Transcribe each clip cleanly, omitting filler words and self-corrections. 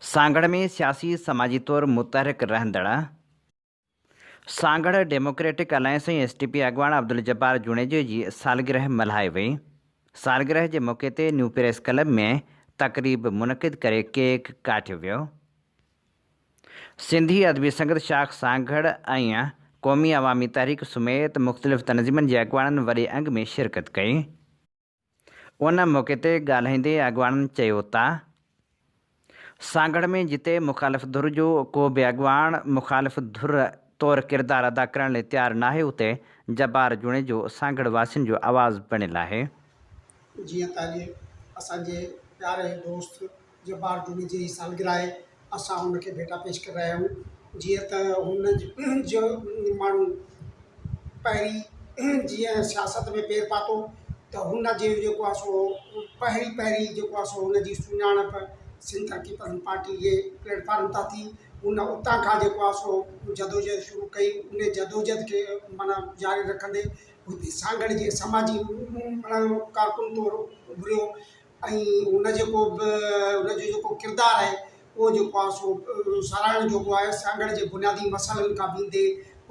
سانگهڙ ۾ سياسي سماجي طور متحرڪ رهندڙ Sanghar democratic alliance ۽ S T P اڳواڻ عبدالجبار جوڻيجو جي سالگرهه ملهائي وئي. سالگرهه جي موقعي تي نيو پريس ڪلب ۾ تقريب منعقد ڪري ڪيڪ ڪاٽيو ويو. سنڌي ادبي سنگت شاخ سانگهڙ ۽ قومي عوامي تحريڪ سميت مختلف تنظيمن جي اڳواڻن وڏي انگ ۾ شرڪت ڪئي. ان موقعي تي ڳالهائيندي اڳواڻن چيو ته سانگهڙ ۾ جتي مخالف ڌر جو ڪو به اڳواڻ مخالف ڌر طور ڪردار ادا ڪرڻ لئي تيار ناهي اتي جبار جوڻيجو سانگهڙ واسين جو آواز بڻيل آهي. جيئن ته اڄ اسان جي پياري دوست جبار جوڻيجي جي سالگرهه آهي اسان ان کي ڀيٽا پيش ڪري رهيا آهيون جيئن ته هن جو ماڻهو پهرين جيئن سياست ۾ پير پاتو ته هن جي جيڪو آهي سو پهرين پهرين جيڪو آهي سو هن جي سڃاڻپ سنڌ ترقي پسند پارٽي جي پليٽ فارم تان ٿي هن اتان کان جيڪو آهي سو جدوجهد شروع ڪئي ان جدوجهد کي معنيٰ جاري رکندي هتي سانگهڙ جي سماجي معنيٰ ڪارڪن طور اڀريو ۽ هن جيڪو به هن جو جيڪو ڪردار آهي اهو جيڪو آهي سو ساراهڻ جوڳو آهي سانگهڙ جي بنيادي مسئلن کان ويندي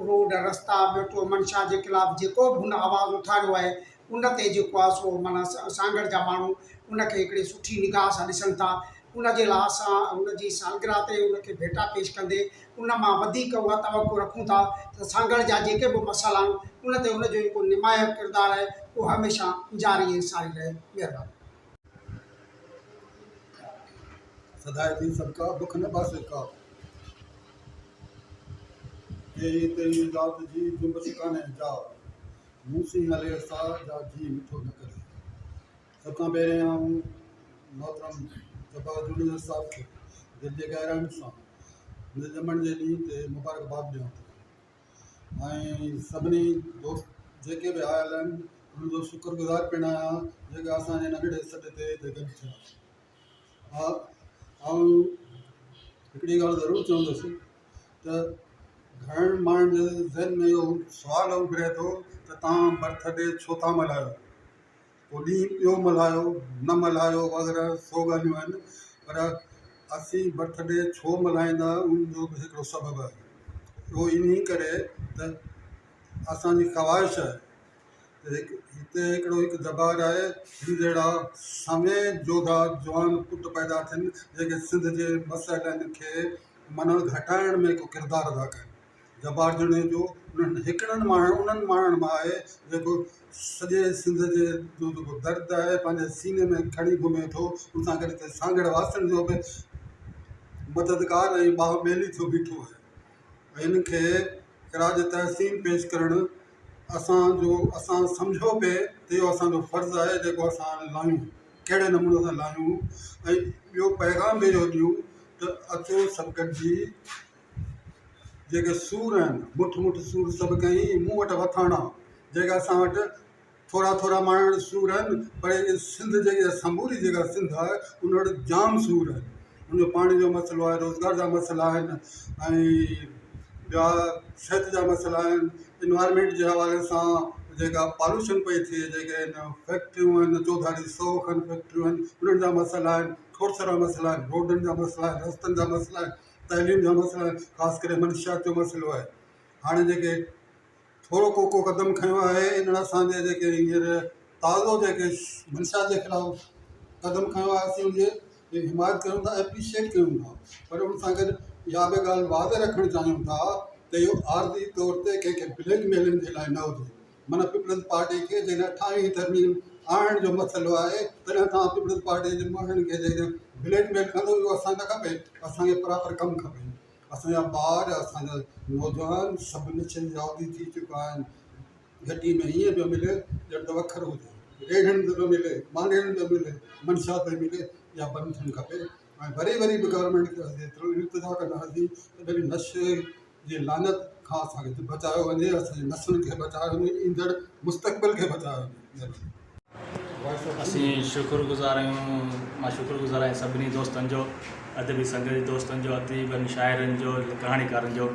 روڊ رستا ٻيٽو منشا جي خلاف جيڪو به هن آواز اٿاريو آهي ان تي جيڪو آهي سو معنيٰ سانگهڙ جا ماڻهو ان کي هڪڙي سٺي نگاهه سان ڏسن ٿا ان جي لاء اسان هن جي سالگرهه تي ان کي ڀيٽا پيش ڪندي ان مان وڌيڪ اها توقع رکون ٿا ته سانگهڙ جا جيڪي به مسئلا آهن ان تي هن جو جيڪو نمايان ڪردار آهي اهو هميشه جاري ۽ ساري رهي. مهرباني. سڌائي ٿي سڀڪا، بک نه باسي ڪا. ڪيهي تيهي ذات جي، جنبش ڪانهي جا. مون سين هلي سا، جا جيء مٺو نه ڪري. سڀ کان پهرين آئون محترم جبار جوڻيجو صاحب کي دل جي گهراين سان هن جي ڄمڻ جي ڏينهن تي مبارڪباد ڏيان ٿو ۽ سڀني دوست جيڪي به آيل آهن انهن جو شڪر گذار پڻ آهيان جيڪي اسان جي ننڍڙي سڏ تي هتي گڏ ٿيا. ها آئون هڪڙي ڳالهه ضرور چوندس ته گهڻن ماڻهن جي ذهن ۾ اهو سوال اڀري ٿو ته توهان برٿ ڊي ڇو ٿا ملهايو؟ پوء ڏينهن ٻيو ملهايو نه ملهايو وغيره سو ڳالهيون آهن پر اسين برٿ ڊي ڇو ملهائيندا آهيون ان جو به هڪڙو سبب آهي اهو انهي ڪري ته اسانجي خواهش آهي ته هڪ هتي هڪڙو هڪ دربار آهي هن جهڙا سوين جوڌا جوان پٽ پيدا ٿين جيڪي سنڌ جي مسئلن کي معنيٰ گهٽائڻ ۾ هڪ ڪردار ادا ڪن جبار جوڻيجو انهن هڪڙن ماڻهن انهن ماڻهن مان آهي جيڪو سڄي سنڌ جي جو جيڪو درد آهي پنهنجي سيني ۾ کڻي گهمي ٿو ان سان گڏ هتي سانگهڙ واسين جو به مددگار ۽ ٻانهن ٻيلي ٿيو بيٺو آهي ۽ ان کي خراج تحسين پيش ڪرڻ اسان جو اسان سمجهيو پئي ته اهو اسان جو فرض آهي جيڪو اسان لاهيون ڪهڙي نموني سان لاهيون ۽ ٻيو پيغام به اهو ڏيون ته اچو سڀ گڏجي جيڪي سور آهن، مٺ مٺ سور سڀ ڪئين، مون وٽ وٿاڻا، جيڪي اسان وٽ ٿورا ٿورا ماڻهن وٽ سور آهن، پر هي سنڌ جيڪي سموري جيڪا سنڌ آهي، ان وٽ جام سور آهن. ان جو پاڻي جو مسئلو آهي، روزگار جا مسئلا آهن ۽ ٻيا صحت جا مسئلا آهن، انوائرمينٽ جي حوالي سان جيڪا پالوشن پئي ٿئي، جيڪي هن فيڪٽريون آهن، چوڌاري سو کن فيڪٽريون آهن، انهن جا مسئلا آهن، کوڙ سارا مسئلا آهن، روڊن جا مسئلا آهن، رستن جا مسئلا آهن. تعليم جو مسئلو آهي خاص ڪري منشيات جو مسئلو آهي هاڻي جيڪي ٿورو ڪو ڪو قدم کنيو آهي انهن اسان جي جيڪي هينئر تازو جيڪي منشيات جي خلاف قدم کنيو آهي اسين ان جي حمايت ڪيون ٿا اپريشيئيٽ ڪيون ٿا پر ان سان گڏ اها به ڳالهه واضح رکڻ چاهيون ٿا ته اهو عارضي طور تي ڪنهن کي بليڪ ميلنگ جي لاء نه هجي معنيٰ پيپلز پارٽي کي جيڪڏهن اٺاويهين ترميم آڻڻ جو مسئلو آهي تڏهن توهان پيپلز پارٽي جي ماڻهن کي جيڪڏهن بليڪ ميل ڪندو اهو اسان نه کپي اسان کي پراپر ڪم کپي اسان جا ٻار اسان جا نوجوان سڀ نشي جا عادي ٿي چڪا آهن گهٽي ۾ ائين پيو ملي ڄڻ ته وکر هجي ريڙهن تي پيو ملي مانڊيرن تي ملي منشا پئي ملي اها بند ٿيڻ کپي ۽ وري وري به گورنمينٽ کي اسين ايترو التجا ڪنداسين ته ڀلي نشي جي لعنت کان اسان کي بچايو وڃي اسان جي نسلن کي بچايو وڃي ايندڙ مستقبل کي بچايو وڃي. اسين شڪر گذار آهيون مان شڪر گذار آهيان سڀني دوستن جو ادبي سنگت جي دوستن جو اديبن شاعرن جو ڪهاڻيڪارن جو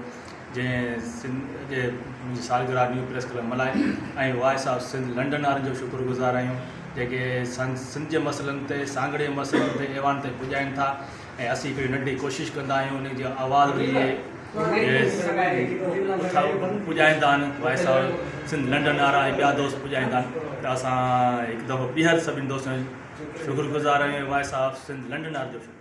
جنهن سنڌ جي منهنجي سالگرهه نيو پريس ڪلب ملهائي ۽ وائس آف سنڌ لنڊن وارن جو شڪر گذار آهيون جيڪي سنڌ جي مسئلن تي سانگهڙ جي مسئلن تي ايوان تائين پڄائين ٿا. ۽ اسين هڪڙي ننڍڙي ڪوشش ڪندا آهيون ان جي آواز به پڄائيندا آهن وائس آف سنڌ لنڊن وارا ۽ ٻيا دوست پڄائيندا آهن ته اسان هڪ دفعو ٻيهر سڀني دوستن جو شڪر گذار آهيون ۽ وائس آف سنڌ لنڊن وارن جو شڪر.